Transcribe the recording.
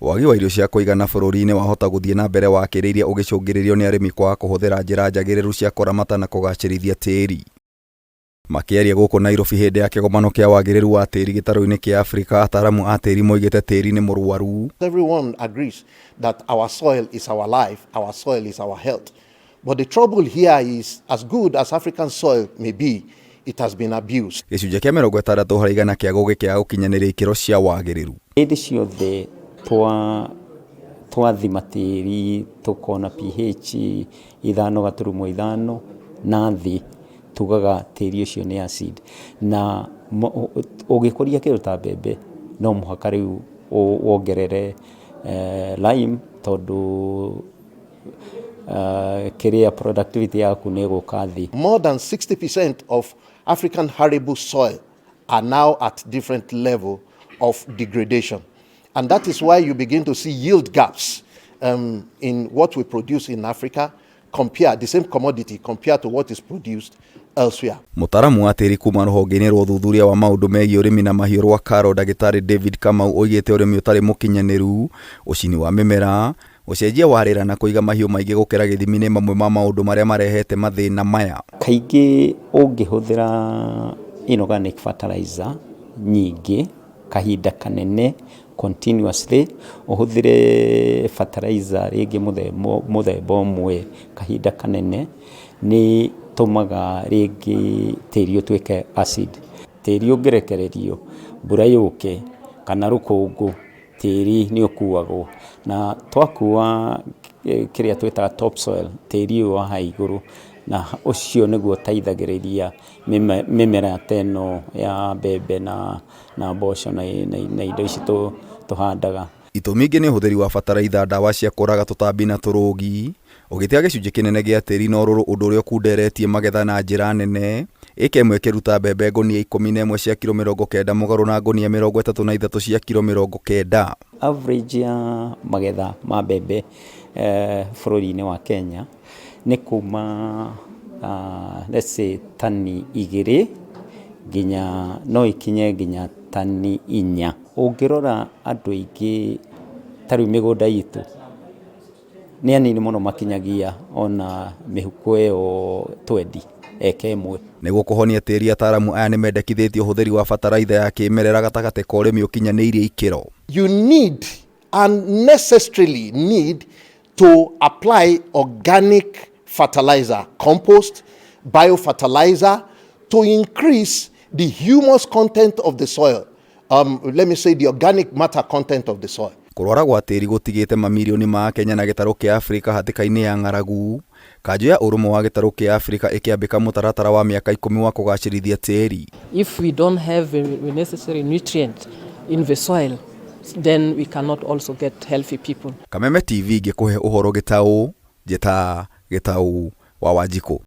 Wagi wa irio cia kũigana bũrũri-inĩ wahota gũthiĩ na mbere wakĩrĩirie ũgĩcũngĩrĩrio nĩ arĩmi kwaga kũhũthĩra njĩra njagĩrĩru cia kũramata na kũgacĩrithia tĩri. Makĩaria gũkũ Nairobi hĩndĩ ya kĩgomano kĩa wagĩrĩru wa tĩri gĩtarũ-inĩ kĩa Afrika, ataaramu a tĩri moigĩte tĩri nĩ mũrwaru. Everyone agrees that our soil is our life, our soil is our health. But the trouble here is, as good as African soil may be, it has been abused. Gĩcunjĩ kĩa 60% kĩago gĩkĩaga gũkinyanĩria ikĩro cia wagĩrĩru. Hĩndĩ ciothe twathima tĩri tũkona pH 5.5 na thĩ, tugaga tĩri ũcio nĩ acid, na ũgĩkũria kĩndũ ta mbembe no mũhaka rĩu wongerere lime, tondũ kĩrĩa productivity yaku nĩ ĩgũka thĩ. More than 60% of African arable soil are now at different level of degradation. And that is why you begin to see yield gaps in what we produce in Africa, compare the same commodity compared to what is produced elsewhere. Mũtaaramu wa tĩri kuma rũhonge-inĩ rwa ũthuthuria wa maũndũ megiĩ ũrĩmi na mahiũ rwa KALRO, Ndagĩtarĩ David Kamau, oigĩte ũrĩmi ũtarĩ mũkinyanĩru, ũcini wa mĩmera, ũcenjia wa rĩera na kũiga mahiũ maingĩ gũkĩra gĩthimi nĩ mamwe ma maũndũ marĩa marehete mathĩna maya. Kaingĩ ũngĩhũthĩra inorganic fertilizer nyingĩ kahinda kanene continuously, ũhũthĩre fertilizer rĩngĩ mũthemba ũmwe kahinda kanene, nĩ tũmaga rĩngĩ tĩri ũtuĩke acid. Tĩri ũngĩrekererio mbura yũke kana rũkũngũ, tĩri nĩ ũkuagwo, na twakua kĩrĩa twĩtaga topsoil, tĩri ũyũ wa haha igũrũ, na ũcio nĩguo ũteithagĩrĩria mĩmera ta ĩno ya mbembe na mboco na indo ici tũhandaga. Itũmi ingĩ nĩ ũhũthĩri wa bataraitha, ndawa cia kũraga tũtambi na tũrũgi, ũgĩtiga gĩcunjĩ kĩnene gĩa tĩri na ũrũrũ, ũndũ ũrĩa ũkunderetie magetha na njĩra nene. Ĩka ĩmwe ĩkĩruta mbembe ngũnia 11 cia kiro 90 mũgarũ na ngũnia 33 cia kiro 90. Average ya magetha ma mbembe bũrũri-inĩ wa Kenya nĩ kuma let's say tani 2 nginya no ikinye nginya tani 4. Ũngĩrora andũ aingĩ ta rĩu mĩgũnda itũ nĩ anini mũno makinyagia ona mĩhuko ĩyo 20 eka ĩmwe. Nĩguo kũhonia tĩri, ataaramu aya nĩmendekithĩtie ũhũthĩri wa bataraitha ya kĩmerera gatagatĩ ka ũrĩmi ũkinyanĩirie ikĩro. You need and necessarily need to apply organic fertilizer, compost, biofertilizer, to increase the humus content of the soil. Let me say the organic matter content of the soil. Kũrwara gwa tĩri gũtigĩte mamirioni ma Kenya na gĩtarũ kĩa Afrika hatĩka-inĩ ya ng'aragu. Kanjũ ya ũrũmwe wa gĩtarũ kĩa Afrika ĩkĩambĩka mũtaratara wa mĩaka 10 wa kũgacĩrithia tĩri. If we don't have the necessary nutrient in the soil, then we cannot also get healthy people. Kameme TV ngĩkũhe ũhoro gĩtaũ, njĩta Gĩtaũ wa Wanjikũ.